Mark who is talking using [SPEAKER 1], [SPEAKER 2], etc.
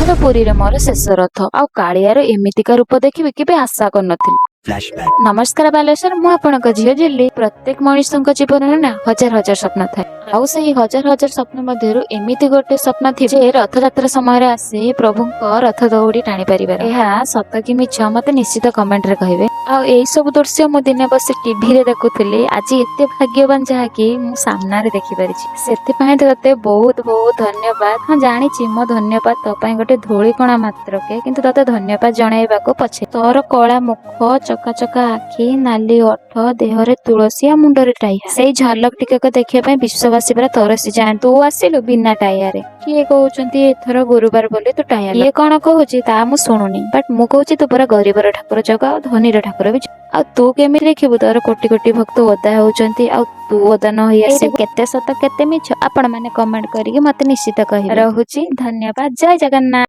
[SPEAKER 1] ଏଥର ପୁରୀରେ ମୋର ଶେଷ ରଥ ଆଉ କାଳିଆର ଏମିତିକା ରୂପ ଦେଖିବି କେବେ ଆଶା କରିନଥିଲି।
[SPEAKER 2] Flashback.
[SPEAKER 1] ନମସ୍କାର ବାଲେଶ୍ୱର, ମୁଁ ଆପଣଙ୍କ ଝିଅ ଜିଲ୍ଲି। ପ୍ରତ୍ୟେକ ମଣିଷଙ୍କ ଜୀବନରେ ନା ହଜାର ହଜାର ସ୍ୱପ୍ନ ଥାଏ। ଆଉ ସେଇ ହଜାର ହଜାର ସ୍ୱପ୍ନ ମଧ୍ୟରୁ ଏମିତି ଗୋଟେ ସ୍ୱପ୍ନ ଥିବ ଯେ ରଥଯାତ୍ରା ସମୟରେ ଆସି ପ୍ରଭୁଙ୍କ ରଥ ଦଉଡ଼ି ଟାଣି ପାରିବାର। ଏହା ସତ କି ମିଛ, ମତେ ନିଶ୍ଚିତ କମେଣ୍ଟରେ କହିବେ। ଆଉ ଏଇ ସବୁ ଦୃଶ୍ୟ ମୁଁ ଦିନେ ବସି ଟିଭିରେ ଦେଖୁଥିଲି। ଆଜି ଏତେ ଭାଗ୍ୟବାନ, ଯାହାକି ମୁଁ ସାମ୍ନାରେ ଦେଖିପାରିଛି। ସେଥିପାଇଁ ତତେ ବହୁତ ବହୁତ ଧନ୍ୟବାଦ। ହଁ, ଜାଣିଛି, ମୋ ଧନ୍ୟବାଦ ତୋ ପାଇଁ ଗୋଟେ ଧୂଳିକଣା ମାତ୍ରକେ, କିନ୍ତୁ ତତେ ଧନ୍ୟବାଦ ଜଣାଇବାକୁ ପଛେ। ତୋର କଳା ମୁଖ, ଚକା ଚକା ଆଖି, ନାଲି ଓଠ, ଦେହରେ ତୁଳସୀ ଆଉ ମୁଣ୍ଡରେ ଟାଇଆ, ସେଇ ଝଲକ ଟିକକ ଦେଖିବା ପାଇଁ ବିଶ୍ୱବାସୀ ପୁରା ତରସି ଯାଆନ୍ତି। ତୁ ଆସିଲୁ ବିନା ଟାଇଆରେ। କିଏ କହୁଛନ୍ତି ଏଥର ଗୁରୁବାର ବୋଲି ତୁ ଟାଇଆ। କିଏ କଣ କହୁଛି ତା ମୁଁ ଶୁଣୁନି, ବଟ୍ ମୁଁ କହୁଛି ତୁ ପୁରା ଗରିବର ଠାକୁର ଜଗା ଆଉ ଧନୀର ଠାକୁର ବି। ଆଉ ତୁ କେମିତି ଦେଖିବୁ, ତୋର କୋଟି କୋଟି ଭକ୍ତ ଓଦା ହଉଛନ୍ତି ଆଉ ତୁ ଓଦା ନ ହେଇ ଆସିବୁ? କେତେ ସତ, କେତେ ମିଛ, ଆପଣ ମାନେ କମେଣ୍ଟ କରିକି ମତେ ନିଶ୍ଚିତ କହିବେ। ରହୁଛି, ଧନ୍ୟବାଦ, ଜୟ ଜଗନ୍ନାଥ।